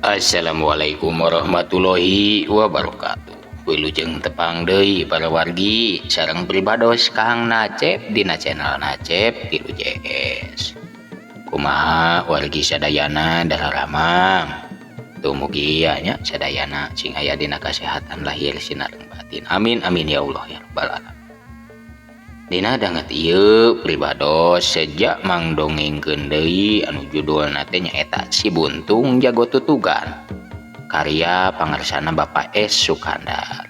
Assalamualaikum warahmatullahi wabarakatuh. Wilujeng tepang deui para wargi sareng pribados Kang Nacep dina channel Nacep 3 JS. Kumaha wargi sadayana dararamang. Tumugi nya sadayana sing aya dina kasehatan lahir sinareng batin. Amin amin ya Allah ya rabbal alamin. Dina danget ieu pribados sejak mangdongengkeun deui anu judulna teh nyaeta Si Buntung Jago Tutugan karya pangarsana Bapak S Sukandar.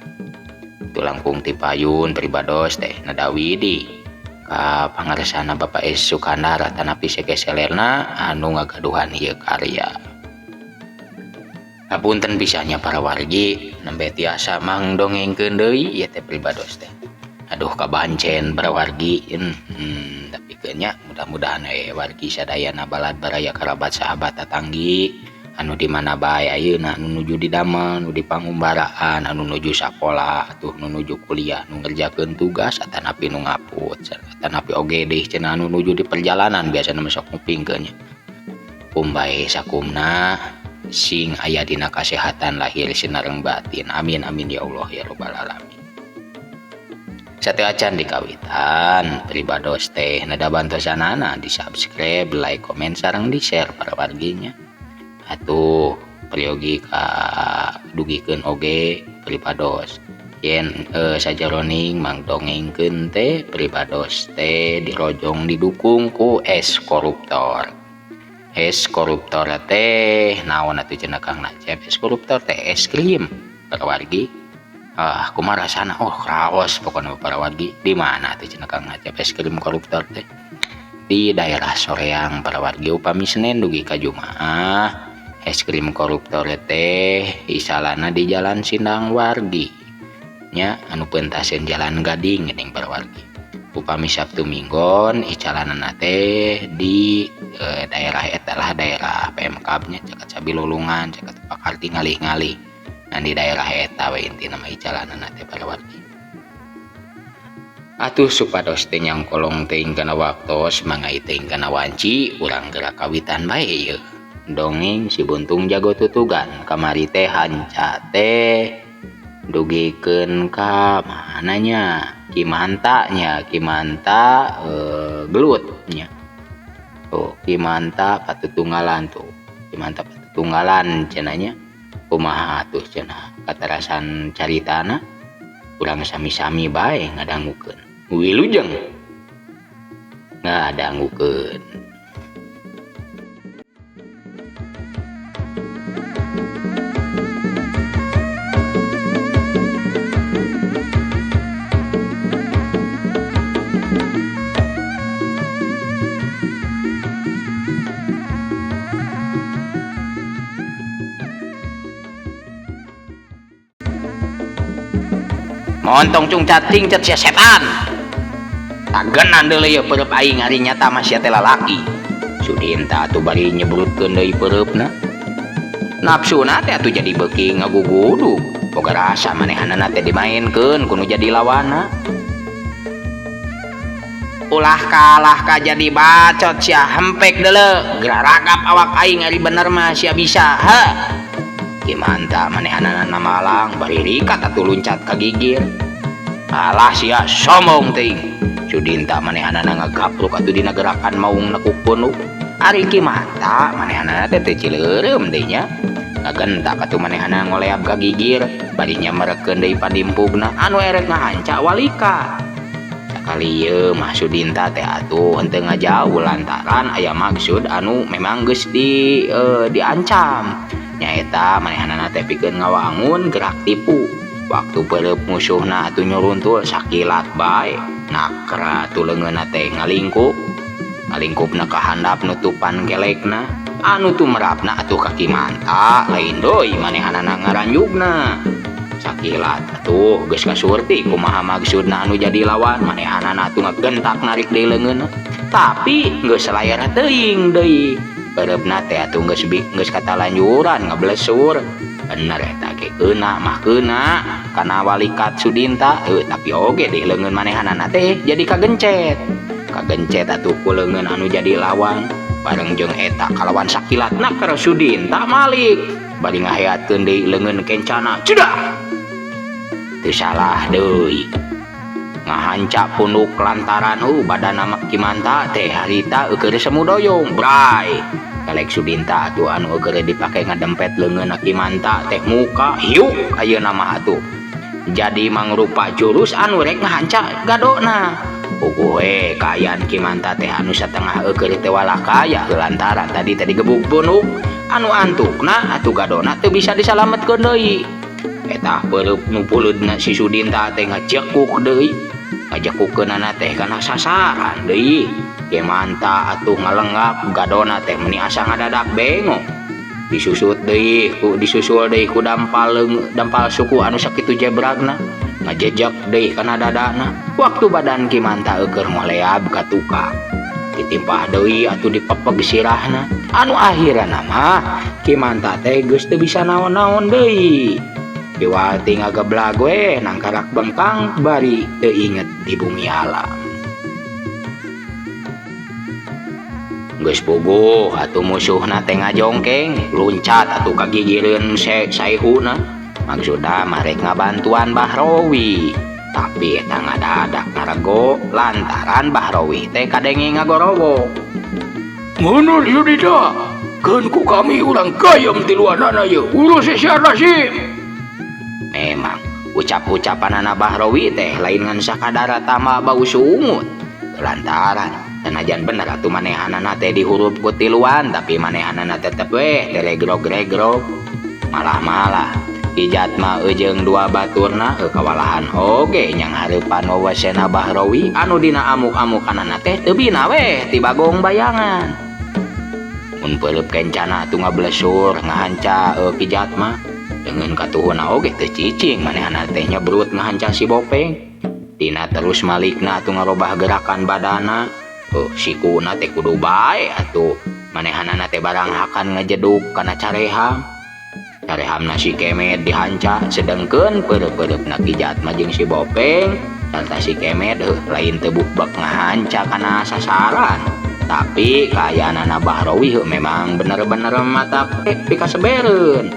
Tulangkung ti payun pribados teh nadawi di ka pangarsana Bapak S Sukandar atanapi sekeselerna anu ngagaduhan ieu karya. Hapunten pisannya para wargi nembe tiasa mangdongengkeun deui ieu teh pribados teh. Aduh kabancen para wargi tapi kenya mudah-mudahan wargi sadayana balad baraya kerabat sahabat tatanggi anu di mana bae ayeuna anu nuju di damel nu di pangumbaraan anu nuju sakola atuh nu nuju kuliah nu ngerjakeun tugas atanapi nu ngaput atanapi oge deui cenah anu nuju di perjalanan biasana mah sok ngupingkeun nya. Kumbae sakumna sing aya dina kasehatan lahir sinareng batin. Amin amin ya Allah ya rabbal alamin. Sateuacan dikawitan pribados teh nada bantosanana di subscribe, like, komen sareng di share para warginya. Atuh peryogi ka dugikeun oge pribados yen sajaroning mangdongengkeun teh pribados teh dirojong didukung ku es koruptor. Es koruptor teh naon atuh cenah Kang Nacep, es koruptor teh es krim para wargi. Ah, kumaha rasana? Oh, raos pokona para wargi. Di mana tuh cenah Kang Nacep es krim koruptor teh? Di daerah Soreang para wargi upami Senin dugi ka Jumaah. Es krim koruptor teh isalana di Jalan Sindang Wargi. Nya anu pentasen Jalan Gading geuning para wargi. Upami Sabtu Minggon icalanana teh di daerah eta lah daerah PMK nya caket Sabilulungan, caket Pakarti ngalih-ngalih. Nah, di daerah eta we intina mah icalanana teh para wargi. Atuh supados teh nyangkolong teuing kana waktos mangga teuing kana wanci urang gerak kawitan bae ieu. Dongeng Si Buntung Jago Tutugan kamari teh hanca teh dugikeun ka mana nya Ki Manta nya, Ki Manta gelut nya. Tuh Ki Manta patutunggalan tuh. Ki Manta patutunggalan cenah nya. Kumaha atuh cenah katarasan caritana urang sami-sami bae ngadangukeun. Wilujeng ngadangukeun. Montong cung cating cet sia setan. Tagenan deuleu ieu peureub aing ari nyata mah sia teh lalaki. Sudinta atuh bari nyebrutkeun deui peureubna. Nafsuna teh atuh jadi beuki ngagugudug. Boga rasa manehanana teh dimaenkeun ku nu jadi lawanna. Ulah kalah ka jadi bacot sia hempek deuleu. Geraragap awak aing ari bener mah sia bisa. Ha. Ki Manta manehanana malang bari rikat atuh luncat ka gigir. Alah sia sombong teuing. Sudinta manehanana ngagapruk atuh dina gerakan maungna ku punuk. Ari Ki Manta manehanana teh teu cileureum deui nya. Ngagentak atuh manehanana ngoleab ka gigir bari nyamerekeun deui padimpugna anu erek ngahanca walika. Sakali ieu mah Sudinta teh atuh henteu ngajauh lantaran aya maksud anu memang geus diancam. Nyaeta manehanana teh pikeun ngawangun gerak tipu. Waktu peureub musuhna atuh nyuruntul sakilat bae. Nakra atuh leungeunna teh ngalingkup. Ngalingkupna ka handap nutupan kelekna. Anu tumerapna atuh ka Ki Manta lain deui manehanana ngaranjugna. Sakilat atuh geus kasurti kumaha maksudna anu jadi lawan manehanana atuh ngagentak narik deui leungeunna. Tapi geus layar teuing deui. Peureubna teh atuh geus katalanjuran ngablesur. Bener eta ge keuna mah keuna kana walikat Sudinta tapi oge deui leungeun manehanana teh jadi kagencet. Kagencet atuh ku leungeun anu jadi lawan. Bareng jeung eta kalawan sakilatna keur Sudinta malik bari ngaheatkeun deui leungeun kencana. Cedah. Teu salah deui. Ngahanca punduk lantaran badanna mah Ki Manta teh harita eukeun semu doyong. Bray. Kalek Sudinta atuh anu eukeun dipake ngadempet leungeunna Ki Manta teh muka hiuk ayeuna mah atuh. Jadi mangrupa jurus anu rek ngahanca gadona. Puguh we kaayaan Ki Manta teh anu satengah eukeun teh walakaya lantaran tadi teh digebuk punduk anu antukna atuh gadona teu bisa disalametkeun deui. Eta peureub nu peuleudna si Sudinta teh ngajekuk deui. Ngajekukeunana teh kana sasaran deui. Ki Manta atuh ngalenggap gadona teh meuni asa ngadadak bengok. Disusut deui ku disusul deui ku dampal leung, dampal suku anu sakitu jebragna. Ngajejek deui kana dadana. Waktu badan Ki Manta eukeun ngoleab ka tukang. Ditimpah deui atuh dipepeg sirahna. Anu akhirna mah Ki Manta teh geus teu bisa naon-naon deui. Diwati ngageblag we nangkarak bengkang bari teu inget di bumi alam. Geus puguh atuh musuhna teh ngajongkeng, luncat atuh kagigireun saehuna. Maksudna mah rek ngabantuan Bahrowi. Tapi eta ngadadak ngarego lantaran Bahrowi teh kadenge ngagorowo. Mundur Sudinta, keun ku kami urang gayem tiluanana ieu, urus sia nasib. Memang ucap-ucapanana Bahrowi teh lain ngan sakadar tambah bau sungut. Lantaran sanajan bener atuh manehanana teh dihurup ku tiluan, tapi manehanana tetep weh teregrog-regrog. Malah-malah Ki Jatma jeung dua baturna kawalahan oge nyang hareupan wawasena Bahrowi anu dina amuk-amukanana teh teu bina weh ti bagong bayangan. Mun peureub kencana atuh ngablesur ngahanca Ki Jatma dengan katuhuna oge teu cicing manehana teh nyebrut ngahanca si Bopeng. Dina terus malikna atuh ngarobah gerakan badana. Sikuna teh kudu bae atuh manehanana teh barang hakan ngejeduk kana careham. Carehamna si Kemed dihanca sedengkeun peureub-peureubna Ki Jatma jeung si Bopeng sarta si Kemed lain teu bukbek ngahanca kana sasaran. Tapi kaayaanana Bahrowi memang bener-bener mata pikasebereun.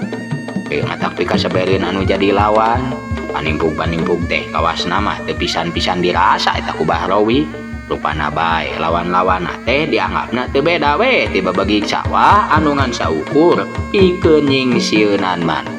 Mata pikasebereun anu jadi lawan. Panimpug-panimpug teh kawasna mah teu pisan-pisan dirasa eta ku Bahrowi. Rupana bae lawan-lawan teh dianggapna teu beda we ti babagi sawah anu ngan saukur pikeun nyingsieunan manuk.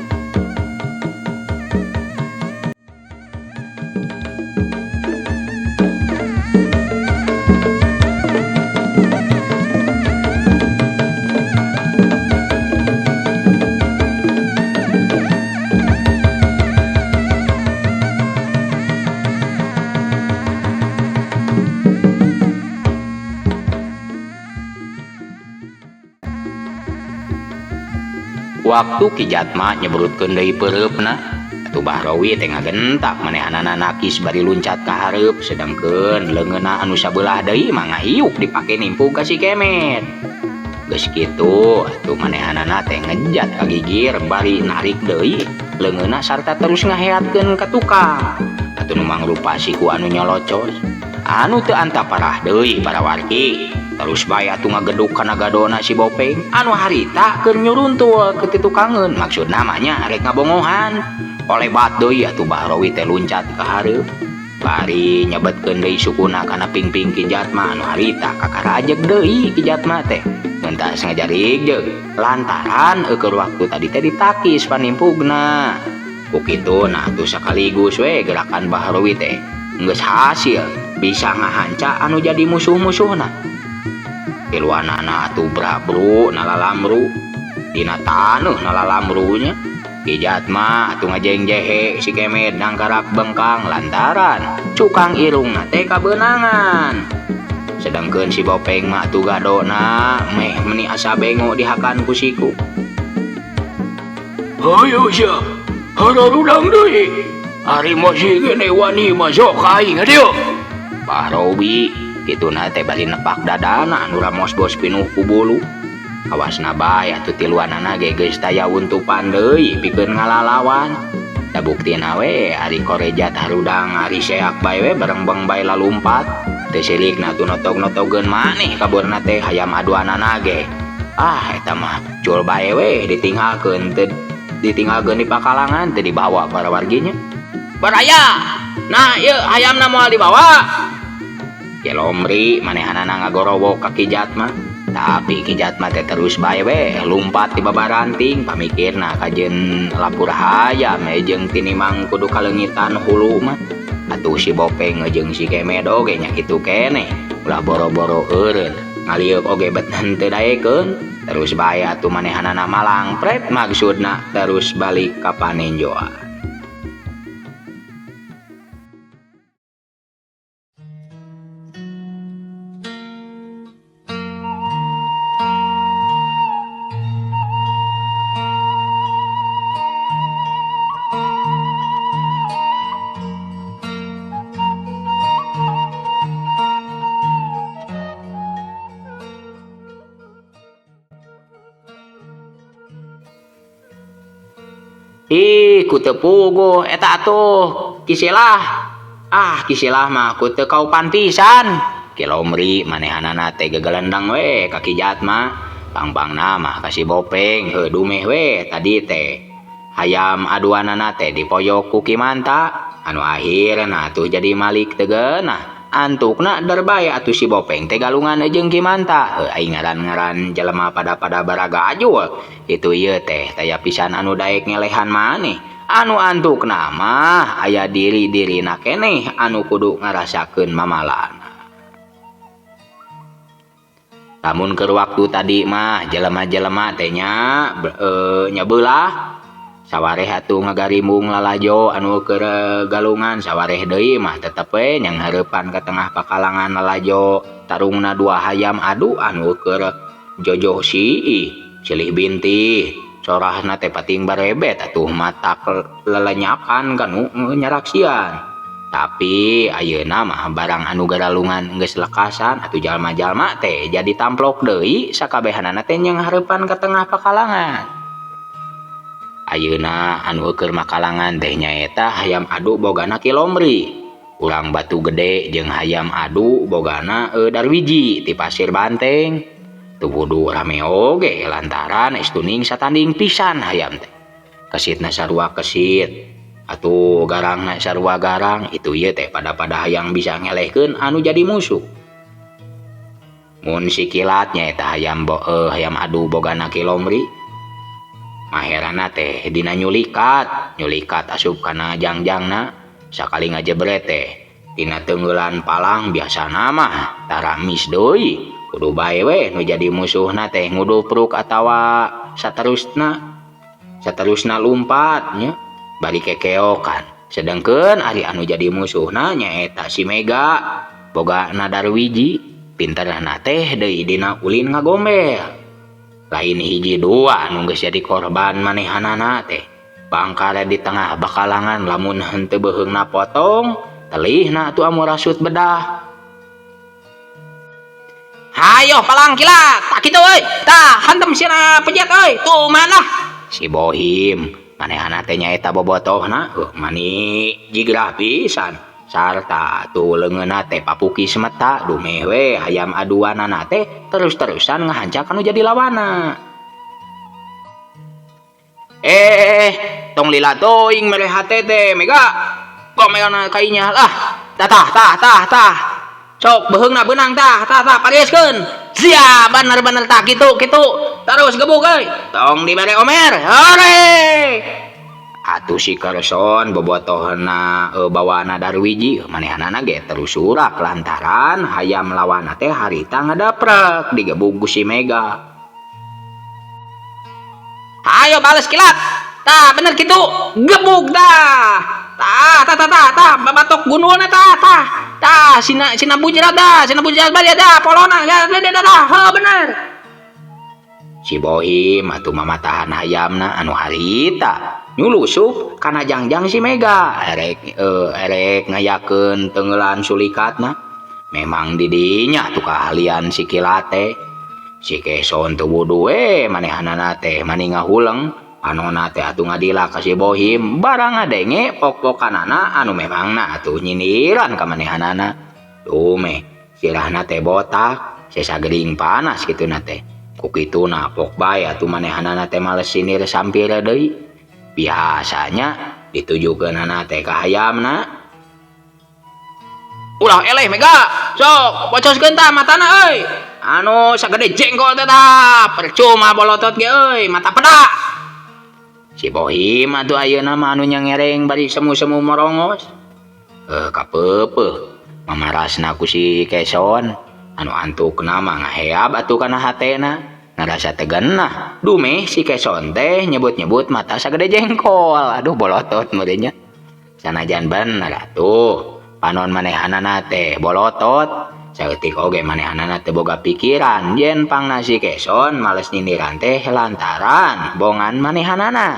Waktu Ki Jatma nyebrutkeun deui peureupna, atuh Bahrowi teh ngagentak manehanana nakis bari luncat ka hareup, sedengkeun leungeunna anu sabelah deui mah ngahiuk dipake nimpug ka si Kemet. Geus kitu atuh manehanana teh ngejat ka gigir bari narik deui leungeunna sarta terus ngaheatkeun ka tukang. Atuh nu mangrupa siku anu nyolocos, anu teu antaparah deui para wargi. Terus bae atuh ngageduk kana gadona si Bopeng anu harita keur nyuruntul ke titukangeun, maksudna mah nya rek ngabongohan. Kolebat deui atuh Bahrowi teh luncat ka hareup bari nyebetkeun deui sukuna kana pingping Ki Jatma anu harita kakara ajeg deui Ki Jatma teh ngentas ngajarik jeung lantaran eukeun waktu tadi teh ditakis panimpugna. Ku kitu nah atuh sakaligus we gerakan Bahrowi teh geus hasil bisa ngahanca anu jadi musuh-musuhna. Tiluanana atuh brabru nalalamru dina taneuh nalalamrunya. Ki Jatma atuh ngajengjehe si Kemed nangkarak bengkang lantaran cukang irungna teh kabeunangan. Sedangkeun si Bopeng mah atuh gadona meh meni asa bengo dihakan ku siku. Hayo sia, hararudang deui. Ari masih kene wani mah sok aing dieu. Bahrowi kituna teh bari nepak dadana anu ramos bos pinuh ku bulu. Awasna bae atuh tiluanana ge geus taya untupan deui pikeun ngalalawan. Da buktina we ari korejat harudang ari seak bae we barengbeng bae lalumpat. Teu sirikna atuh notog-notogeun maneh kaburna teh hayam aduanana ge. Ah eta mah cul bae we ditinggalkeun teu ditinggalkeun di pakalangan teu dibawa para warginya. Baraya. Nah ieu hayamna moal dibawa. Ki Lomri manehanana ngagorowok ka Ki Jatma. Tapi Ki Jatma teh terus bae we lumpat di babaranting pamikirna kajeun lapur hayam jeung tinimang kudu kaleungitan hulu mah. Atuh si Bopeng jeung si Kemed oge nya kitu keneh. Ulah boro-boro eureun ngalieuk oge bet henteu daekeun. Terus bae atuh manehanana malangpret maksudna terus balik ka panenjoan. Ih, ku teu puguh eta atuh Ki Silah. Ah, Ki Silah mah ku teu kaupan pisan. Ki Lomri manehanana teh gegelendang we ka Ki Jatma. Pangpangna mah ka si Bopeng heuh dumeh we tadi teh. Hayam aduanana teh dipoyok ku Ki Manta. Anu akhirna atuh jadi malik teu geunah. Antukna der bae atuh si Bopeng teh galungan jeung Ki Manta. Heuh aing ngaran-ngaran jelema pada-pada baragajul. Itu ieu teh taya pisan anu daek ngelehan maneh. Anu antukna mah aya diri-dirina keneh anu kudu ngarasakeun mamalana. Lamun keur waktu tadi mah jelema-jelema teh nya nyabeulah sawareh atuh ngagarimbung lalajo anu keur galungan sawareh deui mah tetep we nyang hareupan ka tengah pakalangan lalajo tarungna dua hayam adu anu keur jojoh siih silih bintih sorahna teh pating barebet atuh matak lelenyapan kanu nyaraksian. Tapi ayeuna mah barang anu garalungan geus lekasan atuh jalma-jalma teh jadi tamplok deui sakabehanana teh nyang hareupan ka tengah pakalangan. Ayeuna anu keur makalangan teh nyaeta hayam adu bogana Ki Lomri. Urang Batu Gede jeung hayam adu bogana Darwiji ti Pasir Banteng. Teu kudu rame oge lantaran estuning satanding pisan hayam teh. Kesitna sarua kesit. Atuh garangna sarua garang itu ieu teh pada-pada hayang bisa ngelehkeun anu jadi musuh. Mun si Kilat nyaeta hayam hayam adu bogana Ki Lomri. Maherana teh dina nyulikat, nyulikat asup kana jangjangna sakali ngajebret teh dina teungeulan palang biasana mah taramis deui. Kudu bae we nu jadi musuhna teh ngudupruk atawa saterusna. Saterusna lumpat nya bari kekeokan. Sedengkeun ari anu jadi musuhna nyaeta si Mega bogana Darwiji pinterna teh deui dina ulin ngagombel. Lain hiji dua anu geus jadi korban manehanana teh. Bangkare di tengah bakalangan lamun henteu beuheungna potong, telihna atuh amurasut bedah. Hayo palang kilat, tak kitu euy. Tah hantem sina pejet euy. Tuh mana? Si Bohim manehana teh nyaeta bobotohna, mani jigrah pisan. Sarta tuh leungeunna teh papuki semeta dumeh we hayam aduanana teh terus-terusan ngahancak anu jadi lawana. Tong lila teuing mere hate teh Mega. Gomelna kainya lah. Tah tah tah tah tah. Sok beuheungna beunang tah tah tah parieskeun. Sia bener-bener tah kitu kitu. Terus gebuk euy. Tong dibere omer. Hore. Atuh si Kerson bobotohna bawana Darwiji manehanana ge terus surak lantaran hayam lawana teh harita ngadaprek digebug ku si Mega. Hayo bales kilat. Tah bener kitu. Gebug tah. Tah tah tah tah tah babatok gundulna tah tah. Tah sina sina bujrat dah, sina bujrat bali dah polona ya dah dah. Heuh bener. Si Bohim atuh mamatahan hayamna anu harita nyulusup kana jangjang si Mega erek erek ngayakeun teungeulan sulikatna. Memang didinya tuh keahlian si Kilate. Si Keson teu wudu we manehanana teh mani ngahuleng panona teh atuh ngadila ka si Bohim barang ngadenge pok-pokanana anu memangna atuh nyindiran ka manehanana. Dumeh Sirahna teh botak, sesa gering panas kituna teh. Ku kituna pok bae atuh manehanana teh males sinir sampir deui. Biasanya ditujukeunana teh ka hayamna. Ulah eleh Mega, sok bocoskeun tah matana euy. Anu sagede jengkol teh tah, percuma bolotot ge euy, mata peda. Si Bohim atuh ayeuna mah anu nyangereng bari semu-semu morongos. Kapeupeuh mamarasna ku si Keson, anu antukna mah ngaheab atuh kana hatena. Ngarasa teu genah, dumeh si Keson teh nyebut-nyebut mata sagede jengkol. Aduh bolotot meureun nya. Sanajan bener atuh. Panon manehanana teh bolotot, saeutik oge manehanana teh boga pikiran yen pangna si Keson males nyindiran teh lantaran bongan manehanana.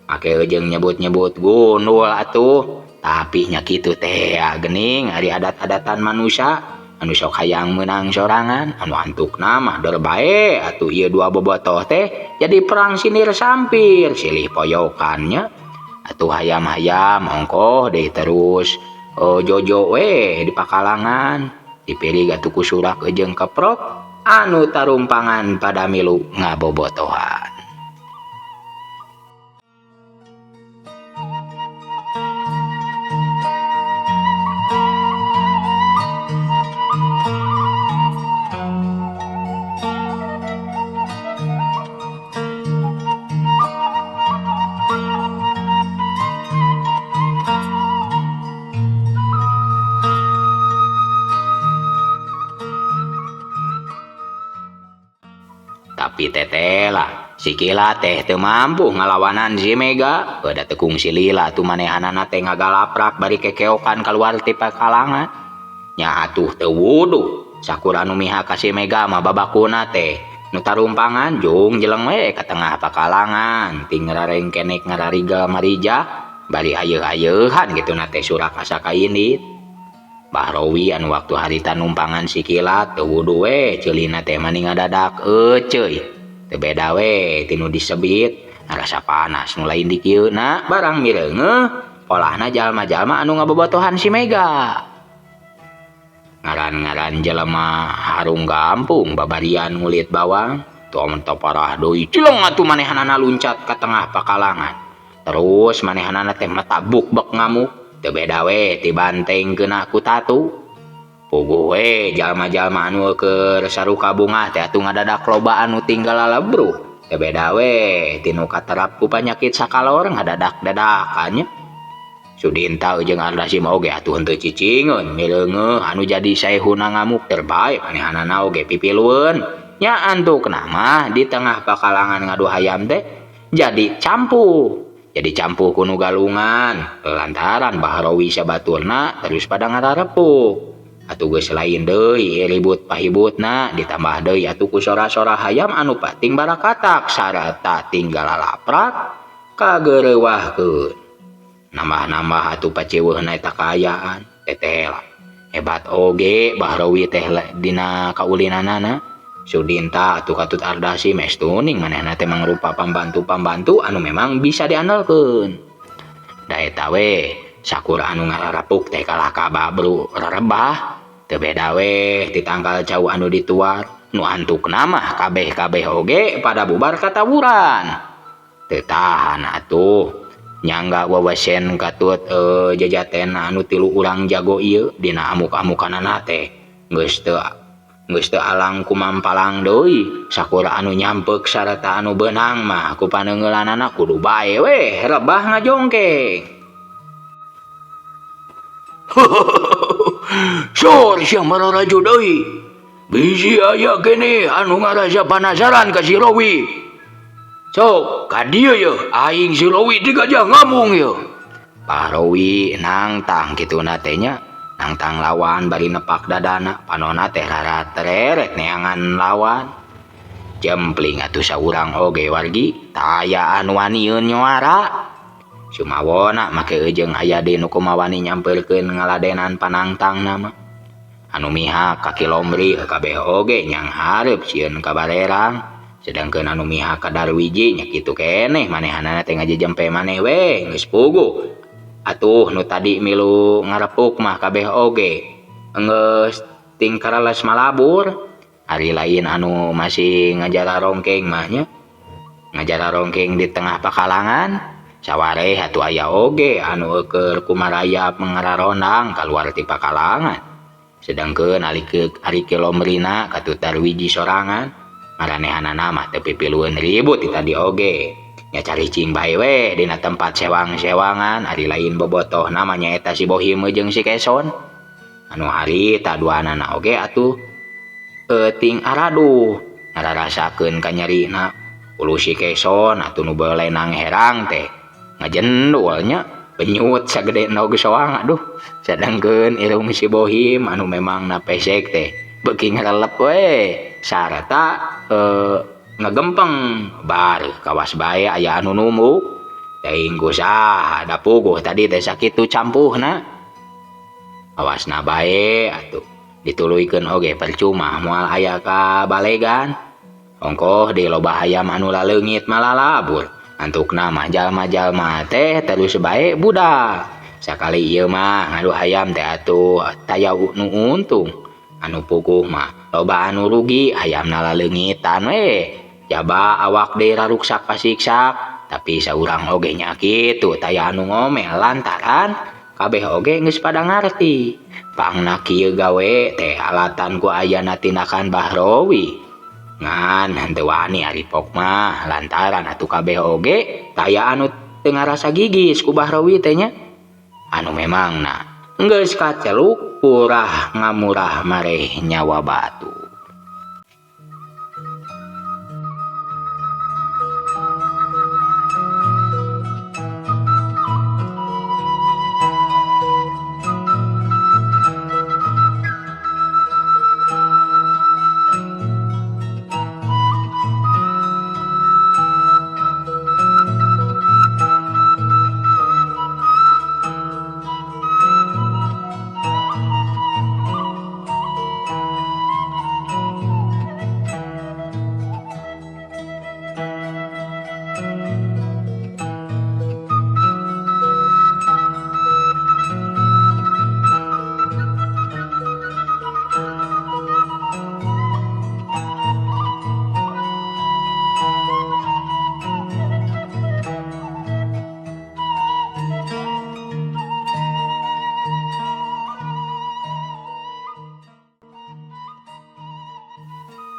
Make jeung nyebut-nyebut gundul atuh, tapi nya kitu teh geuning ari adat-adatan manusia anu sok hayang meunang sorangan, anu antukna mah deur bae atuh ieu dua bobotoh teh jadi perang sinir sampir silih poyokan nya. Atuh hayam-hayam ongkoh deui terus. Oh, jojo we di pakalangan dipilih atuh ku surak jeung keprok anu tarumpangan pada milu ngabobotohan. Tapi tetela si Kila teh teu mampu ngalawanan si Mega. Beda tekung si Lila tuh manehanana teh ngagalaprak bari kekeokan keluar ti pakalangan. Nya atuh teu wuduh sakur anu miha ka si Mega mah babakuna teh nu tarumpangan jung jeleng we ka tengah pakalangan ting ngararengkenek ngararigal marija bari ayeuh-ayeuhan kitu na teh surak asa kaindit. Bahrowi anu waktu harita numpangan si Kila teu wuduh we ceulina teh mani ngadadak euceuy. Teu beda we tinu disebit ngarasa panas nu lain dikieuna barang mireungeuh polahna jalma-jalma anu ngabobotohan si Mega. Ngaran-ngaran jelema harung gampung babarian ngulit bawang tuh mentok parah deui cileng atuh manehanana luncat ka tengah pakalangan. Terus manehanana teh matabuk bek ngamuk. Teu beda we ti banteng keuna ku tatu. Puguh we jalma-jalma anu keur saruka bungah teh atuh ngadadak loba anu tinggal lalebruh. Teu beda we ti nu katerap ku panyakit sakalor ngadadak-dadakan nya. Sudinta jeung Ardasim oge atuh henteu cicingeun mireungeuh anu jadi saehuna ngamuk terbaik manehanana oge pipilueun. Nya antukna mah di tengah pakalangan ngadu hayam teh jadi campuh. Jadi campuh kuno galungan lantaran Bahrawi sabaturna terus pada ngararepuk. Atuh geus lain deui ribut pahibutna ditambah deui atuh ku sora-sora hayam anu pating barakatak sarata tinggal lalaprak kageureuwahkeun. Nambah-nambah atuh paciweuhna eta kaayaan teteh lah. Hebat oge Bahrawi teh dina kaulinanana. Sudinta atuh katut Ardasi mestuning manehna teh mangrupa pambantu-pambantu anu memang bisa diandalkeun. Da eta we sakur anu ngararapuk teh kalah ka babru rerebah. Teu beda we ti tangkal cau anu dituar nu antukna mah kabeh-kabeh oge pada bubar katawuran. Teu tahan atuh nyangga wewesen katut jajatena anu tilu urang jago ieu dina amuk-amukanana teh geus teu alang kumampalang deui sakur anu nyampek sarta anu beunang mah ku paneungeulanana kudu bae we rebah ngajongkeng. Sor sia mararaju deui. Bisi aya keneh anu ngarasa panasaran ka si Rowi. Sok ka dieu ye aing si Rowi digajah ngamung ye. Pak Rowi nangtang kituna teh nya. Nangtang lawan bari nepak dadana panona teh rara tereret neangan lawan. Jempling atuh saurang oge wargi taya anu wanieun nyuara. Sumawona make jeung aya deui nu kumawani nyampeurkeun ngaladenan panangtangna mah. Anu mihak ka Ki Lomri kabeh oge nyang hareup sieun ka balerang. Sedangkeun anu mihak ka Darwiji nya kitu keneh manehanana teh ngajejempe maneh we geus puguh. Atuh nu tadi milu ngarepuk mah kabeh oge geus ting karales malabur. Ari lain anu masih ngajara rongkeng mah nya. Ngajara rongkeng di tengah pakalangan sawareh atuh aya oge anu keur kumarayap mengararondang kaluar ti pakalangan. Sedangkeun ari kilomrina katutar wiji sorangan maranehanana mah teu pipilueun ribut ti tadi oge. Nya caricing bae we dina tempat sewang-sewangan ari lain bobotoh namanya eta si Bohim jeung si Keson. Anu harita duanana oge atuh ting araduh ngararasakeun kanyerina. Ulu si Keson atuh nu belenang herang teh ngajendul nya penyut sagede endog soang aduh. Sedangkeun irung si Bohim anu memang na pesek teh beuki ngarelep we sarta ngegempeng bar kawas bae aya anu numbuk teuing ku saha da puguh tadi teh sakitu campuhna. Awasna bae atuh dituluykeun oge percuma moal aya ka balegan. Ongkoh di loba hayam anu laleungit malalabur antukna mah jalma-jalma teh terus bae budak. Sakali ieu mah ngadu hayam teh atuh taya nu untung anu puguh mah loba anu rugi hayamna laleungitan we. Jaba awak deui raruksak pasiksak tapi saurang oge nya kitu taya anu ngomel lantaran kabeh oge geus pada ngarti. Pangna kieu gawe teh alatan ku ayana tindakan Bahrowi. Ngan henteu wani ari pok mah lantaran atuh kabeh oge taya anu teu ngarasa gigis ku Bahrowi teh nya. Anu memangna geus kaceluk purah ngamurah mareh nyawa batu.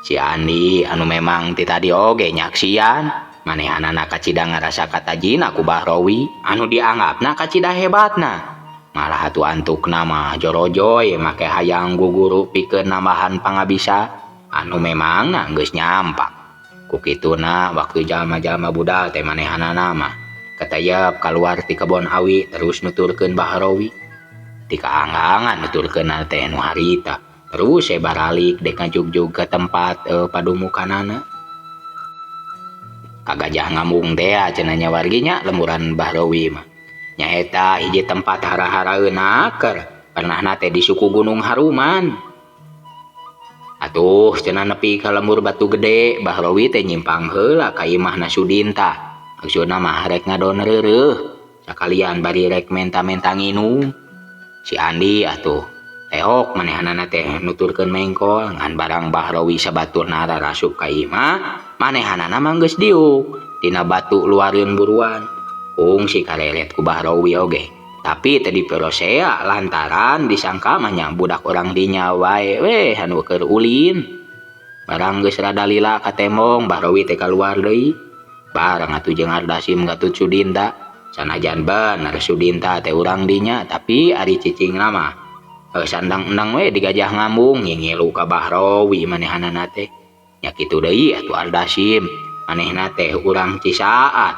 Si Andi anu memang ti tadi oge nyaksian manehanana kacida ngarasa katajina ku Bahrowi anu dianggapna kacida hebatna. Malah atuh antukna mah jorojoy make hayang guguru pikeun nambahan pangabisa anu memangna geus nyampak. Ku kituna waktu jalma-jalma budal teh manehanana mah katayep kaluar ti kebon awi terus nuturkeun Bahrowi. Ti kaanggangan nuturkeunna teh nu harita. Terus saya baralik dek ngajugjug ke tempat padumukanana. Kagajah ngambung teh cenah nya warginya lemburan Bahrowi mah. Nyaeta hiji tempat hara-haraeun aker pernahna teh di suku Gunung Haruman. Atuh cenah nepi ka lembur Batu Gede Bahrowi teh nyimpang heula ka imahna Sudinta. Maksudna mah rek ngadon reureuh sakalian bari rek menta-menta nginum. Si Andi atuh teok manehanana teh nuturkeun mengkol ngan barang Bahrowi sabaturna rarasup ka imah manehanana mah geus diuk tina batu luareun buruan. Kungsi kareret ku Bahrowi oge tapi teh diperosea lantaran disangka mah nya budak orang dinya wae weh anu keur ulin. Barang geus rada lila ka tembong Bahrowi teh kaluar deui bareng atuh jeung Ardasim Gatut Sudinta. Sanajan bener Sudinta teh urang dinya tapi ari cicingna mah sandang-endang we digajah ngambung ngingilu ka Bahrowi manehanana teh. Nya kitu deui atuh Ardasim manehna teh urang Cisaat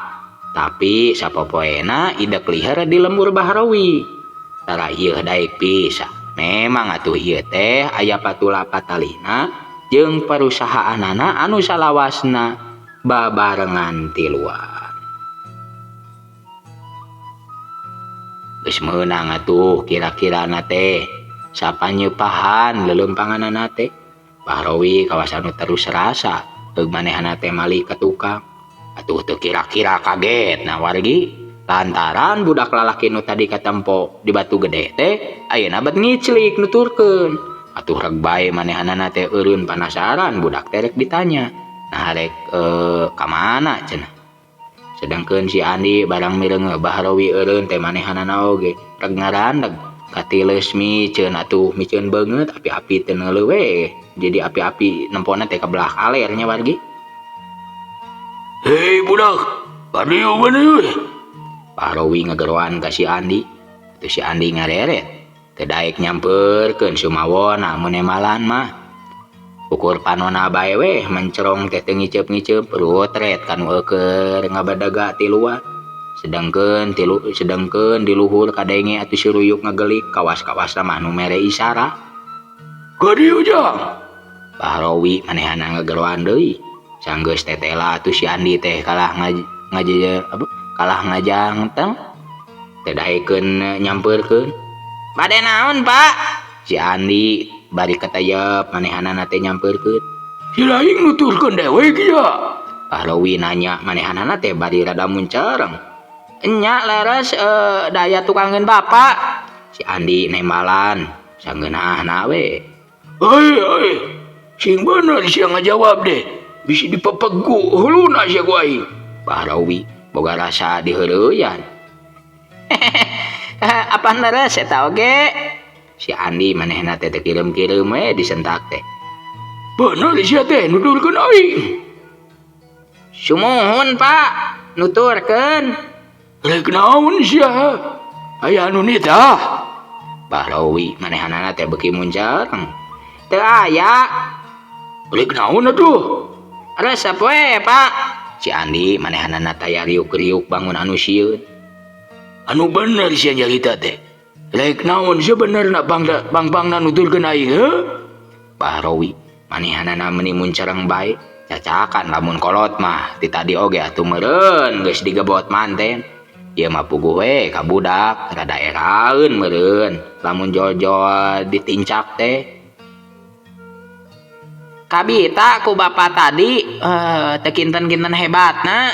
tapi sapopoena idek liher di lembur Bahrowi. Tara ieu daek pisah. Memang atuh ieu teh aya patula patalina jeung perusahaanana anu salawasna babarengan tiluan. Geus meunang atuh kira-kirana teh sapanyepahan lelempanganana teh. Bahrowi kawas anu terus rasa heug manehana teh malih ka tukang. Atuh teu kira-kira kaget nah wargi lantaran budak lalaki nu tadi katempo di Batu Gede teh ayeuna bet ngiclik nuturkeun. Atuh reg bae manehanana teh eureun panasaran budak teh rek ditanya. Nah rek ka mana cenah. Sedangkeun si Andi barang mireunge Bahrawi eureun teh manehanana oge reg ngarandeg katileus miceun atuh miceun beungeut api-api teu neuleuh we. Jadi api-api nempona teh ka belah kaler nya wargi. Hei budak, ka dieu maneh euy. Bahrawi ngageroan ka si Andi. Atuh si Andi ngareret. Teu daek nyampeurkeun sumawona mun nemalan mah. Ukur panona bae weh mencerong teh teu ngiceup-ngiceup rutret kanu eueuh ngabadaga ti luar. Sedangkeun di luhur kadenge atuh si Ruyuk ngagelik kawas-kawasna mah nu mere isara. Ka dieu jang. Bahrawi manehana ngageroan deui. Sanggeus tetela atuh si Andi teh kalah kalah ngajangteng teu daekeun nyampeurkeun. Bade naon, Pak? Si Andi bari katayep manehanana teh nyampeurkeun. Si laing nuturkeun dewek ya. Bahrawi nanya manehanana teh bari rada muncereng. Enya leres daya tukangeun bapak. Si Andi nembalan sangeunahna we. Hei hei, sing bener sia ngajawab deh. Bisi dipepegu huluna sia ku aing. Bahrawi boga rasa diheureuyaan. Apaan leres eta oge? Si Andi manehna teh teu kireum-kireum we disentak teh. Bener sia teh nuturkeun aing. Sumuhun, Pak, nuturkeun. Rek naon sia? Aya anu nitah. Bahrawi manehanana teh beuki muncereng. Teu aya. Rek naon atuh? Resep we, Pak. Si Andi manehanana taya riuk-riuk bangun anu sieun. Anu bener sia nyarita teh. Rek naon sebenarna bang-bangna nuturkeun aing heuh? Bahrawi manehanana meuni muncereng bae. Cacakan lamun kolot mah ti tadi oge atuh meureun geus digebot manten. Ieu mah puguh we ka budak rada eraeun meureun lamun jol-jol ditincak teh. Kabita ku bapak tadi teu kinten-kinten hebatna.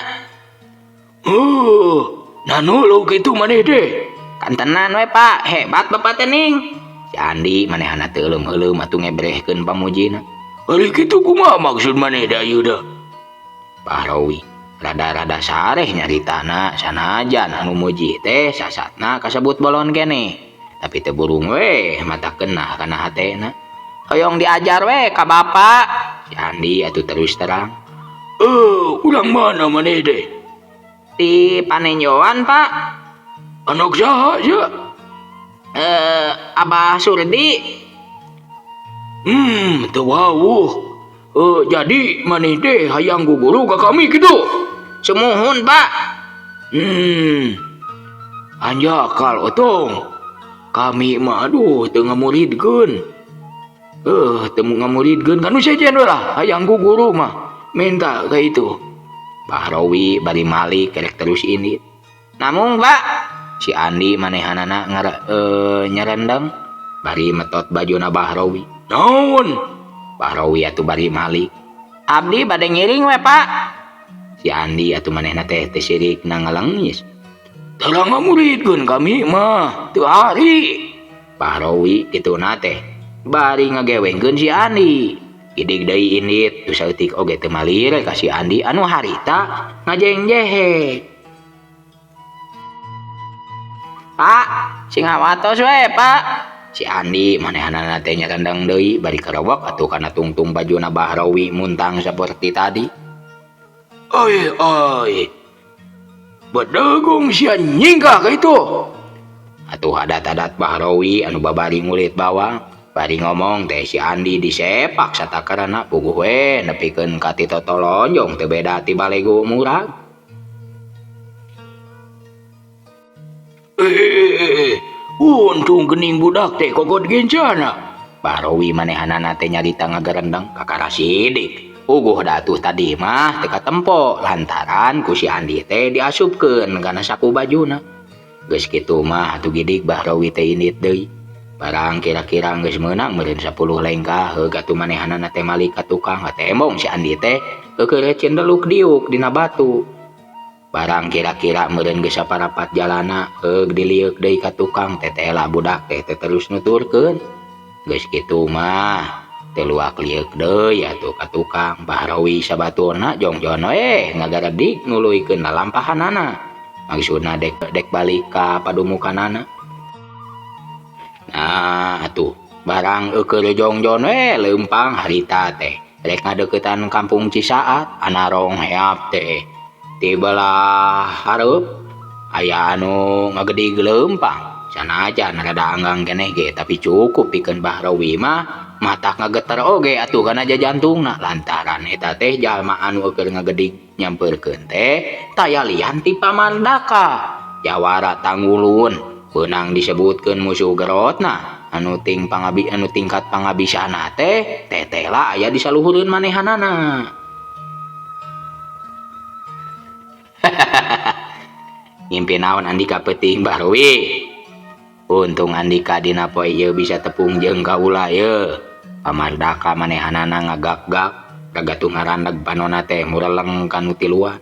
Heuh, nanu lu kitu maneh teh. Kantenan we Pak, hebat bapak teh ning. Si Andi manehana teu euleum-euleum atuh ngebrehkeun pamujina. Ari kitu kumaha maksud maneh da ieu dah? Bahrawi rada-rada sareh nyaritana sanajan anu muji teh sasatna kasebut bolon keneh. Tapi teu burung we mata kena kana hatena. Hoyong diajar we ka bapak. Si Andi atuh terus terang. Urang mana maneh teh? Di Panenjoan, Pak. Anak saha sia? Abah Surdi. Teu wawuh. Jadi maneh teh hayang guguru ka kami kitu? Sumuhun, Pak. Anjakal otong. Kami mah aduh teu ngamuridkeun. Teu ngamuridkeun kanu sejen we lah hayang guguru mah. Minta ka itu. Bahrawi bari malik kerek terus indit. Namung, Pak. Si Andi manehanana nyarendeng bari metot bajuna Bahrawi. Naon? Bahrawi atuh bari malik. Abdi bade ngiring we, Pak. Si Andi atuh manehna teh teu sirikna ngalengis. Teu ngamuridkeun kami mah, teu ari. Bahrawi kituna teh bari ngagewengkeun si Andi. Gidig deui indit tu saeutik oge teu malire ka si Andi anu harita ngajengjehe. Pak, sing hawatos we, Pak. Si Andi manehanana teh nyarendeng deui bari karowok atuh kana tungtung bajuna Bahrawi muntang saperti tadi. Oi oi. Bedegong sia nyingkah ka itu. Atuh adat-adat Bahrawi anu babari ngulit bawang. Bari ngomong teh si Andi disepak satakarana puguh we nepikeun ka ti totolonjong teu beda ti balego murag. Untung gening budak teh kogot gencana. Bahrawi manehanana teh nyarita ngagerendeng kakara sidik. Puguh datuh tadi mah teu katempo lantaran ku si Andi teh diasupkeun kana saku bajuna. Geus kitu mah atuh gidik Bahrawi teh indit deui. Barang kira-kira geus meunang meureun 10 lengkah heug atuh manehanana teh malik ka tukang katembong si Andi teh keukeureut cendeluk diuk dina batu. Barang kira-kira meureun geus saparapat jalana heug dilieuk deui ka tukang tetela budak teh teh terus nuturkeun. Geus kitu mah teu luak lieuk deui atuh ka tukang Bahrawi sabaturna jongjon we ngagaredik nuluykeun lalampahanana. Maksudna dek dek balik ka padumukanana. Nah atuh barang eukeur jongjon we leumpang harita teh rek ngadeuketan kampung Cisaat anarong heap teh. Ti belah hareup aya anu ngagedig leumpang. Sanajan rada anggang keneh ge tapi cukup pikeun Bahrawi mah matak ngageter oge atuh kana jajantungna lantaran eta teh jalma anu eukeun ngagedig nyampeurkeun teh taya lian ti Pamardaka jawara tanggulun beunang disebutkeun musuh gerotna anu ting pangabi anu tingkat pangabisana teh tetela aya di saluhureun manehanana. Ngimpi naon Andika peuting Bahrawi. Untung Andika dina poe ieu bisa tepung jeung kaula ye. Pamardaka manehanana ngagak-gak ragatuh ngaraneg panona teh mureleng kanu tiluan.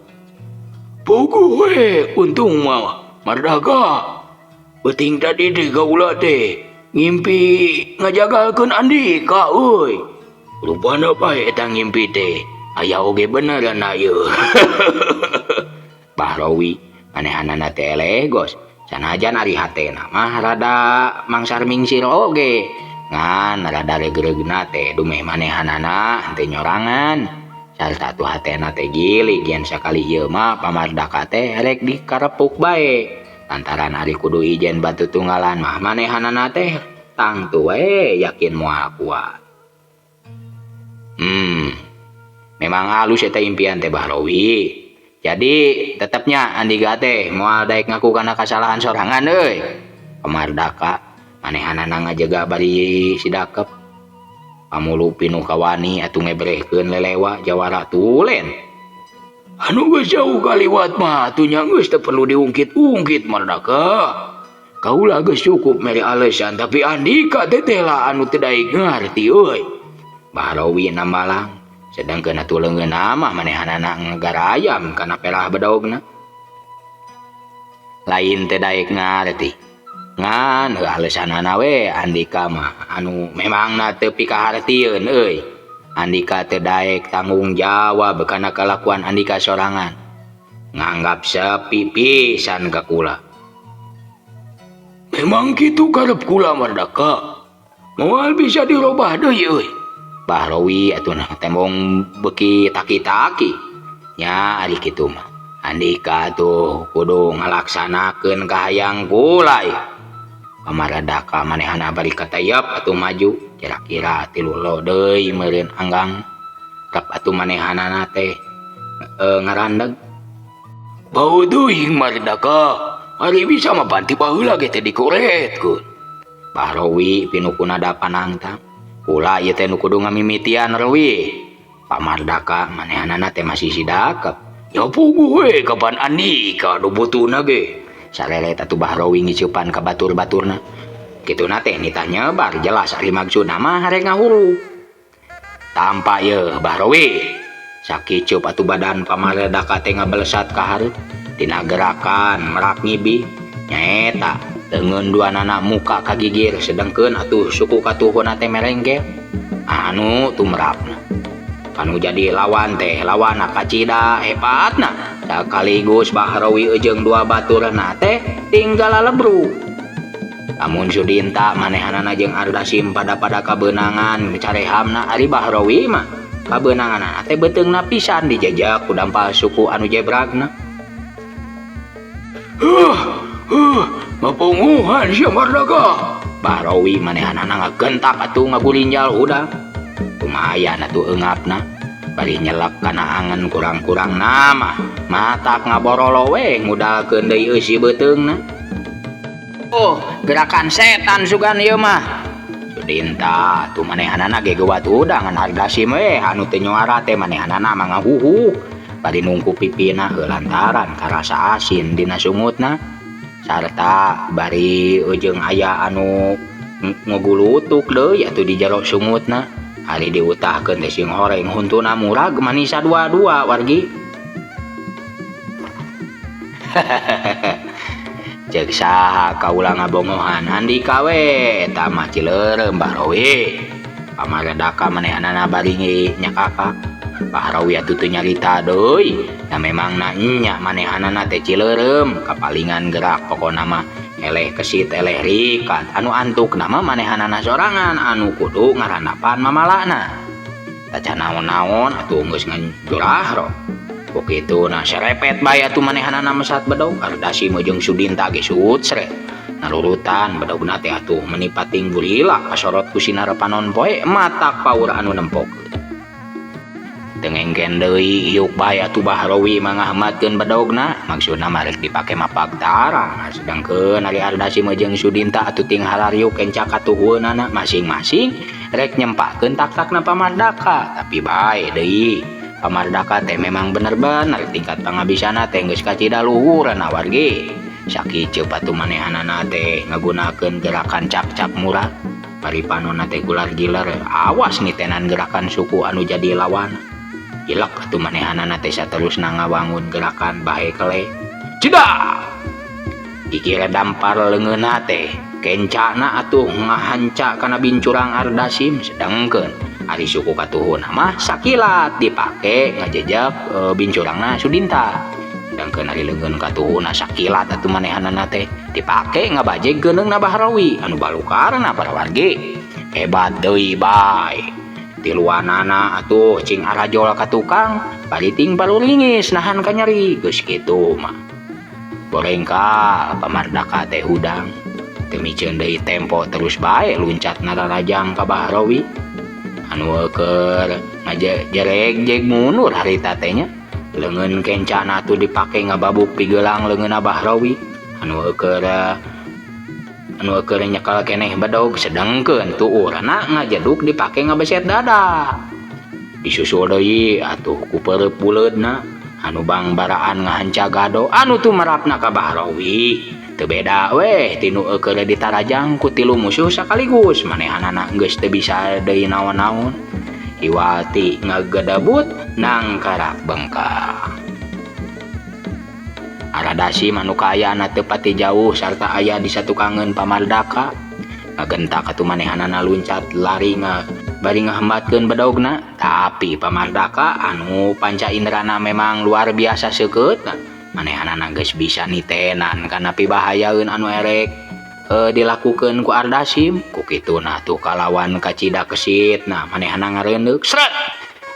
Puguh we untung mah Mardaka. Peuting tadi teh kaula teh ngimpi ngajagalkeun Andika euy. Rupana pae eta ngimpi teh aya oge bener na ieu. Bahrawi manehanana teh eleh gos. Sanajan ari hatena mah rada mangsar mingsir oge ngan rada reugreugna teh dumeh manehanana henteu nyorangan sarta tuh hatena teh gilig yen sakali ieu mah Pamardaka teh rek dikarepuk bae lantaran ari kudu ijen batu tunggalan mah manehanana teh tangtu we yakin moal kuat. Memang halus eta impian teh Bahrawi. Jadi tetepnya Andika teh moal daek ngaku kana kasalahan sorangan euy. Pamardaka manehanana ngajaga bari sidakep. Pamulu pinuh kawani atuh ngebrehkeun lelewa jawara tulen. Anu geus jauh kaliwat mah atuh nya geus teu perlu diungkit-ungkit Mardaka. Kaula geus cukup mere alesan tapi Andika teh teh lah anu teu daek ngarti euy. Bahrawi nambalang. Sedangkeun atuh leungeunna mah manehanana ngagarayam kana pelah bedogna. Lain teh daek ngarti. Ngan heuh alesanana we Andika mah anu memangna teu pikahartieun euy. Andika teu daek tanggung jawab kana kalakuan Andika sorangan. Nganggap sepi pisan ka kula. Memang kitu karep kula Mardaka. Moal bisa dirobah deui euy. Bahrawi atuh nah tembong beuki taki-taki. Nya ari kitu mah. Andika tuh kudu ngalaksanakeun kahayang kula ieu. Pamaradaka manehana bari katayap atuh maju kira-kira 3 lo deui meureun anggang rep atuh manehanana teh ngarandeg. Bau teuing Mardaka. Ari bisa mah panti baheula ge teh dikoretkeun. Bahrawi pinuh ku nada panangtang. Kula ieu teh nu kudu ngamimitian Rawi. Pamardaka manehanana teh masih sidakep. Ya puguh we kapan Andika nu butuhna ge. Sareret atuh Bahrawi ngiceupan ka batur-baturna. Kituna teh nitah nyebar jelas ari maksudna mah rek ngahuru. Tampa yeuh Bahrawi. Sakicup atuh badan Pamardaka teh ngabelesat ka hareup. Tina gerakan merak ngibi. Nyaeta leungeun duanana muka kagigir sedengkeun atuh suku katuhuna teh merengkel. Anu tumrapna. Kanu jadi lawan teh lawana kacida hebatna. Sakaligus Bahrawi jeung dua baturna teh tinggal lalebru. Lamun Sudinta manehanana jeung Ardasim pada-pada kabeunangan carehamna ari Bahrawi mah kabeunanganana teh beuteungna pisan dijejak ku dampal suku anu jebragna. Mapunguhan sia Mardaka. Bahrawi manehanana ngagentak atuh ngagulinjal hudang. Lumayan atuh eungapna. Bari nyelek kana angen kurang-kurang nama matak ngaborolo we ngudalkeun deui eusi beuteungna. Oh, gerakan setan sugan ieu mah. Sudinta atuh manehanana ge geuwat hudang ngan Ardasim we anu teu nyuara teh manehanana mah ngahuhuh. Bari nungku pipina heuh lantaran karasa asin dina sungutna. Sarta bari jeung aya anu ngagulutuk deui atuh di jero sungutna. Ari diutahkeun teh sing horeng huntuna murag manisa dua-dua wargi. Cek saha kaula ngabongohan Andika we eta mah Cileureum Bahrawi. Pamardaka manehanana bari nyakaka. Bahrawi atuh teu nyarita deui. Da memang na nya manehanana teh Cileureum kapalingan gerak pokona mah eleh kesit eleh rikat anu antuk nama manehanana sorangan anu kudu ngarandapan mamalana. Tacan naon-naon atuh geus ngajurahro. Ku kitu na serepet bae atuh manehanana mesat bedog Ardasi jeung Sudinta ge suut seret. Narurutan bedogna teh atuh meni pating burila kasorot ku sinar panon poe matak paur anu nempokeun. Teu ngengken deui hiuk bae atuh Bahrawi mangahmatkeun bedogna maksudna mah rek dipake mapag tarang sedangkeun ari Ardasi jeung Sudinta atuh ting harariuk kenca katuhueunana masing-masing rek nyempakeun tak-takna Pamardaka tapi bae deui Pamardaka teh memang bener-bener tingkat pangabisana teh geus kacida luhureun wargi. Sakieu atuh manehanana teh ngagunakeun gerakan cak-cak murah bari panonna teh gular giler awas nitenan gerakan suku anu jadi lawan. Ilek atuh manehanana teh saterusna ngawangun gerakan bahe kele. Cedak! Dikira dampar leungeunna teh kencana atuh ngahanca kana bincurang Ardasim sedangkeun ari suku katuhuna mah sakilat dipake ngajejak bincurangna Sudinta. Sedangkeun ari leungeun katuhuna sakilat atuh manehanana teh dipake ngabajeg geuneungna Bahrawi anu balukarna para wargi. Hebat deui bae. Tiluanana atuh cing arajol ka tukang bari ting paluringis nahan kanyeri geus kitu mah. Borengkal Pamardaka teh hudang. Teu miceun deui tempo terus bae luncat nararajang ka Bahrawi. Anu keur ngajereg-jeg mundur harita teh nya. Leungeun kencana atuh dipake ngababuk pigelang leungeunna Bahrawi. Anu keur nyekel keneh bedog sedangkeun tuurna ngajeduk dipake ngabeset dada. Disusul deui atuh ku peureub buleudna anu bangbaraan ngahanca gado anu tumerapna ka Bahrawi. Teu beda weh tinu keur ditarajang ku tilu musuh sakaligus manehanana geus teu bisa deui naon-naon. Iwati ngagedebut nangkarak bengkak. Aradasi anu kaayana teu pati jauh sarta aya di satukangeun Pamardaka. Ngagentak atuh manehanana luncat lari bari ngahambatkeun bedogna tapi Pamardaka anu panca inderana memang luar biasa seukeutna. Manehanana geus bisa nitenan kana pibahayaeun anu erek dilakukeun ku Ardasim. Ku kituna tuh kalawan kacida kesitna manehana ngareundeuk sret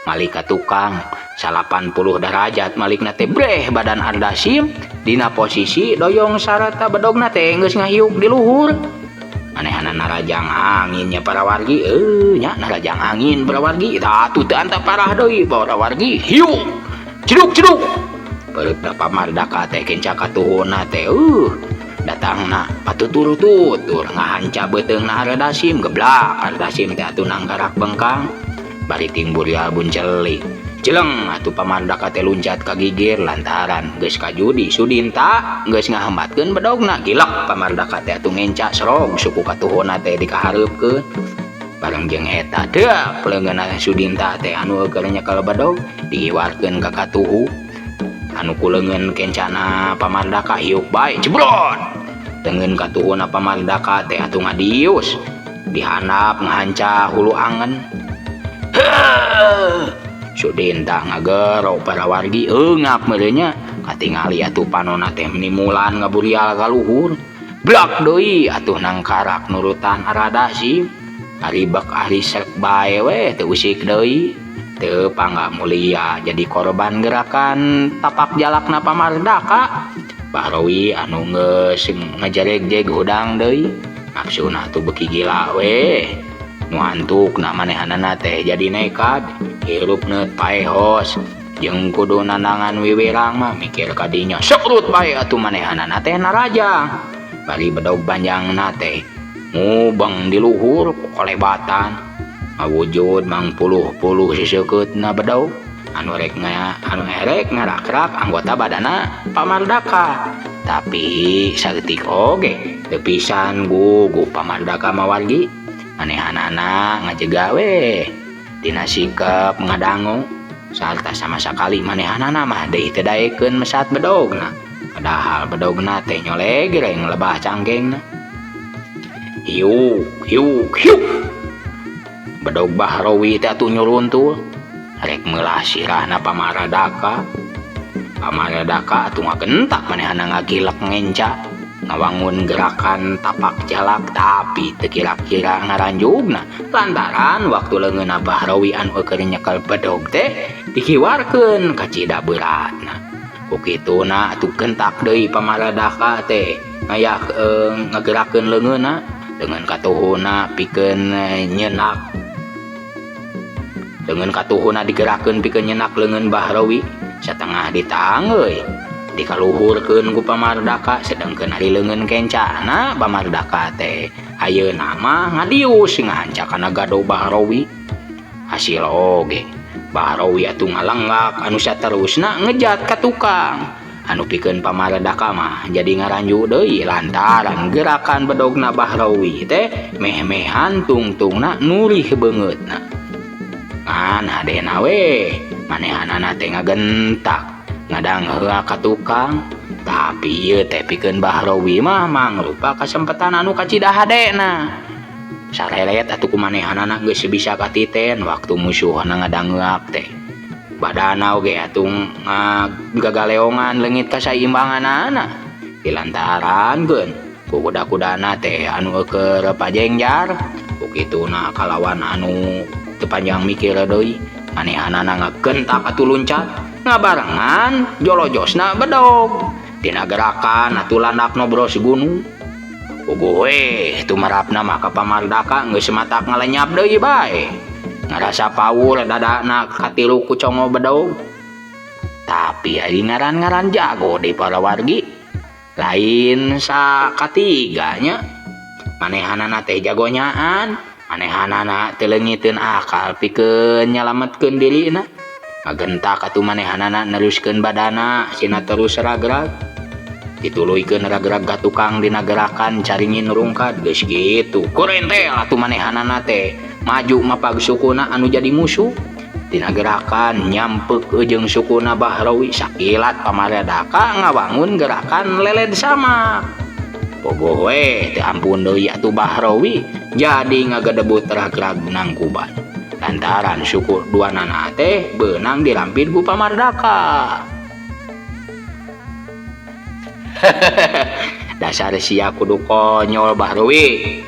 malik ka tukang 80 derajat malikna teh breh badan Ardasim dina posisi doyong sarata bedogna teh geus ngahiuk di luhur. Manehana narajang anginnya para wargi nya narajang angin para wargi tah atuh teu antap parah deui para wargi hiuk ceduk-ceduk Pereupna Pamardaka teh kenca katuhuna teh datangna patutur-tutur ngahanca beuteungna Ardasim geblak Ardasim teh atuh nangkarak bengkang bari ting burial buncelik jeleng atuh Pamardaka teh luncat ka gigir lantaran geus kajudi Sudinta geus ngahambatkeun bedogna gilek Pamardaka teh atuh ngenca serog suku katuhuna teh dikahareupkeun bareng jeung eta deuk leungeunna Sudinta teh anu keur nyekel bedog diiwarkeun ka katuhu anu ku leungeun kencana Pamardaka hiuk bae jebrot leungeun katuhuna Pamardaka teh atuh ngadius dihandap ngahanca hulu angen. Sudinta ngagero para wargi eungap meureun nya katingali atuh panonna teh menimulan ngaburial ka luhur blak deui atuh nangkarak nurutan Aradasim ari bek ari srek bae we teu usik deui teu pangga mulia jadi korban gerakan tapak jalakna Pamardaka. Bahrawi anu geus ngajaregjeg hudang deui maksudna atuh beuki gila we nu antukna manehanana teh jadi nekat hirup neut paehos jeung kudu nanangan wiwirang mah mikir kadinya sekrut bae atuh manehanana teh narajang bari bedog panjangna teh ngubeng di luhur kolebatan ngawujud mangpuluh-puluh siseukeutna bedog anu rek anu erek ngarakrak anggota badana Pamardaka tapi saeutik oge teu pisan gugup Pamardaka mah wargi manehanana ngajega we dina sikep ngadangu sarta sama sakali manehanana mah deui teu daekeun mesat bedogna. Padahal bedogna teh nyolegreng lebah cangkengna. Hiuk hiuk hiuk. Bedog Bahrawi teh atuh nyuruntul rek meulah sirahna Pamaradaka. Pamaradaka atuh ngagentak manehna ngagilek ngenca ngawangun gerakan tapak jalak tapi teu kira-kira ngaranjugna lantaran waktu leungeunna Bahrawi anu keur nyekel bedog teh dikiwarkeun kacida beuratna. Ku kituna atuh gentak deui Pamaradaka teh ngayak ngagerakeun leungeunna dengan katuhuna pikeun nyenak. Dengan katuhuna digerakkeun pikeun nyenak leungeun Bahrawi satengah ditangeuy dikaluhurkeun ku Pamardaka sedangkeun ari leungeun kencana Pamardaka teh ayeuna mah ngadius ngahanca kana gado Bahrawi. Hasil oge Bahrawi atuh ngalenggak anu saterusna ngejat ka tukang anu pikeun Pamaradaka mah jadi ngaranju deui lantaran gerakan bedogna Bahrawi teh meh-mehan tungtungna nurih beungeutna. Ngan hadena we manehanana teh ngagentak ngadangheula ka tukang tapi ieu teh pikeun Bahrawi mah mangrupa kasempatan anu kacida hadena. Sarelet atuh ku manehanana geus bisa katiten waktu musuhna ngadangeuak teh. Badana oge atuh ngagaleongan leungit kasaimbanganana. Dilantarankeun ku kuda-kudana teh anu keur pajengjar ku kituna kalawan anu teu panjang mikir deui manehanana ngagentak atuh luncat ngabarengan jolojosna bedog tina gerakan atuh landak nobros gunung. Puguh we tumarapna mah ka Pamardaka geus matak ngalenyap deui bae. Ngarasa paur dadana katilu ku congo bedog. Tapi ari ngaran-ngaran jago di para wargi lain sakatiganya. Manehanana teh jagonyaan, manehanana teu leungiteun akal pikeun nyalametkeun dirina. Ngagentak atuh manehanana neruskeun badana sina terus ragrag. Dituluykeun ragrag ka tukang dina gerakan caringin rungkad geus kitu. Kurentel atuh manehanana teh maju mapag sukuna anu jadi musuh. Dina gerakan nyampeuk jeung sukuna Bahrawi sakilat Pamaradaka ngawangun gerakan leled sama. Pogoh we teu ampun deui atuh Bahrawi jadi ngagedebut ragrag nangkuban. Lantaran suku duanana teh beunang dirampit ku Pamardaka. Dasar sia kudu konyol Bahrawi.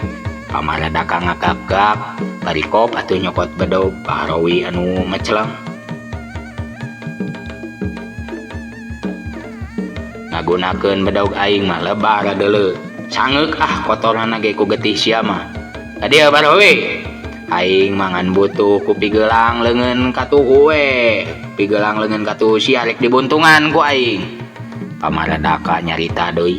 Pamaradaka ngagak-gak barikop atuh nyokot bedog Bahrawi anu meceleng. Ngagunakeun bedog aing mah lebar deuleu. Sangeuk ah kotorana ge ku getih sia mah. Kadieu Bahrawi. Aing mangan butuh ku pigelang leungeun katuhu we. Pigelang leungeun katuhu sia rek dibuntungan ku aing. Pamaradaka nyarita deui.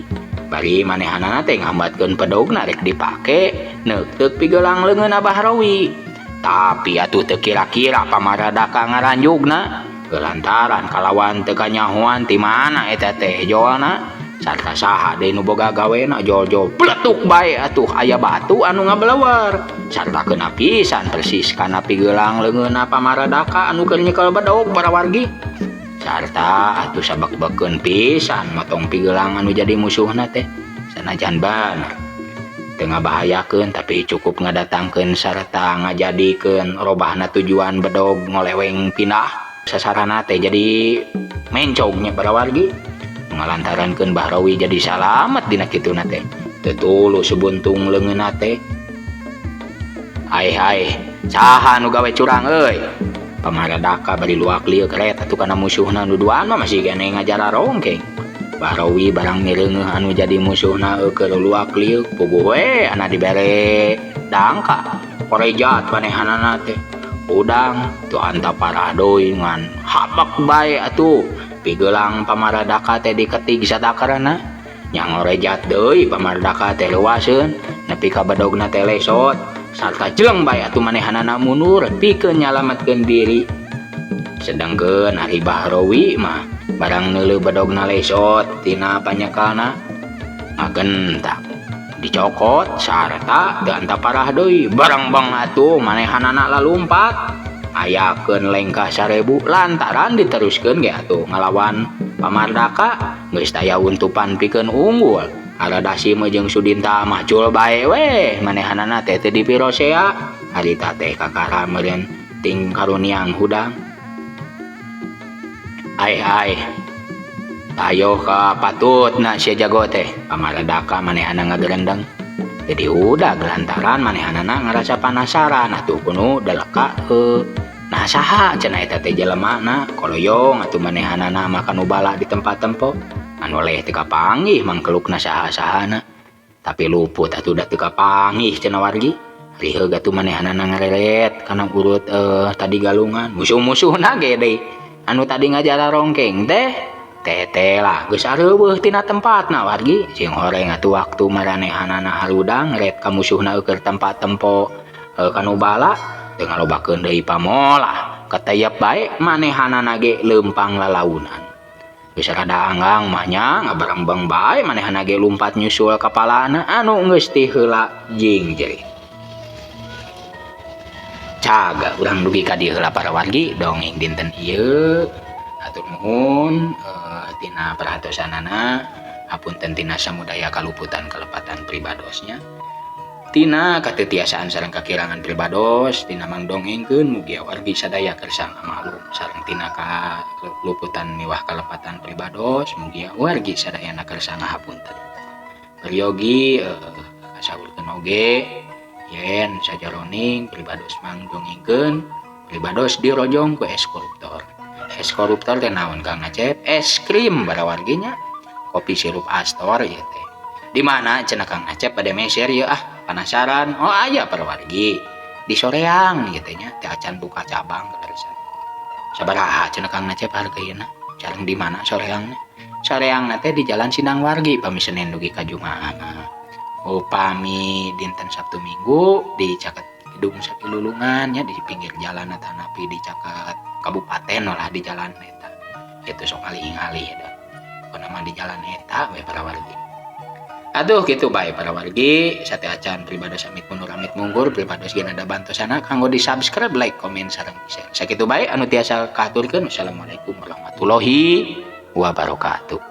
Bari manehanana teh ngambatkeun pedogna rek dipake neukteuk pigelang leungeun Bahrawi. Tapi atuh teu kira-kira Pamaradaka ngaranjugna lantaran kalawan teu kanyahoan ti mana eta teh jolna sarta saha deui nu boga gawena jol-jol pletuk bae atuh aya batu anu ngabelewar sarta keuna pisan persis kana pigelang leungeunna Pamaradaka anu keur nyekel bedog para wargi. Sarta atuh sabek-bekeun pisan motong pigelang anu jadi musuhna teh sanajan bener teu ngabahayakeun tapi cukup ngadatangkeun sarta ngajadikeun robahna tujuan bedog ngoleweng pindah sasarana teh jadi mencognya para wargi ngalantarankeun Bahrawi jadi salamet dina kituna teh teu tuluy sebuntung leungeunna teh. Aeh aeh saha nu gawe curang euy. Pamaradaka bari luak lieu keret atuh kana musuhna nu duaan mah masih keneh ngajararongkeng. Bahrawi barang mireungeuh anu jadi musuhna keur luak lieu puguh we ana dibere dangka korejat manehanana teh. Udang teu anta parah deui ngan habak bae atuh pigelang Pamaradaka teh diketig satakarana nya ngorejat deui Pamaradaka teh leuwaseun nepi ka bedogna teh lesot sarta jeleng bae atuh manehanana mundur pikeun nyalametkeun diri. Sedangkeun ari Bahrawi mah barang neuleuh bedogna lesot tina panyekalna ngagentak dicokot sarta teu anta parah deui barang bang atuh manehanana lalumpat. Ayakeun lengkah 1000 lantaran diteruskeun ge atuh ngalawan Pamardaka geus taya untupan pikeun unggul. Aradasi mah jeung Sudinta mah cul bae we manehanana teh teu dipirosea harita teh kakara meureun ting karuniang hudang. Ai ai tayo ka patutna sia jago teh Pamardaka manehana ngagerendeng. Jadi udah gelantaran manehanana ngarasa panasaran atuh kuno deleka nah saha cenah eta teh jelemana koloyong atuh manehanana mah kanu bala di tempat tempo anu leh teu kapanggih mangkelukna saha-sahana tapi luput atuh da teu kapanggih cenah wargi riheug atuh manehanana ngareret kana urut tadi galungan musuh-musuhna ge deui anu tadi ngajara rongkeng teh tete lah geus areuweuh tina tempatna wargi sing horeng atuh waktu maranehanana harudang ret ka musuhna eueuh tempat tempo kanu bala teu ngalobakeun deui pamolah katayap bae manehanana ge leumpang lalaunan geus rada anggang mah nya ngabarembeng bae manehana ge lumpat nyusul kapalana anu geus ti heula jingjerit. Caga urang dugi ka dieu heula para wargi dongeng dinten ieu hatur nuhun tina perhatosanana hapunten tina samudaya kaluputan kalepatan pribadosnya tina katetiasaan sareng kakirangan pribados tina mangdongengkeun mugi wargi sadaya kersa maklum sareng tina kaluputan miwah kalepatan pribados mugi wargi sadayana kersa ngahapunten. Peryogi kasaurkeun oge yen sajaroning pribados mangdongengkeun pribados dirojong ku es koruptor. Es koruptor teh naon Kang Acep? Es krim bara warginya kopi sirup Astor ieu teh. Di mana cenah Kang Acep pada meser ieu ah penasaran. Oh aya para wargi di Soreang ieu teh nya teh acan buka cabang kaleresan. Sabaraha cenah Kang Acep hargaina? Sareng di mana Soreangna? Soreangna teh di Jalan Sindang Wargi pami Senin dugi ka Jumaah. Upami dinten Sabtu Minggu di caket Gedung Sakilulungan nya di pinggir jalan atanapi di caket kabupaten lah di jalan eta. Itu sok alih-alih eta. Pokona mah di jalan eta we para wargi. Aduh gitu bae para wargi, sate acan pribados amit mundur amit mungkur pribados ge ada bantosana kanggo di subscribe, like, komen sareng share. Sakitu bae anu tiasa kahaturkeun. Wassalamualaikum warahmatullahi wabarakatuh.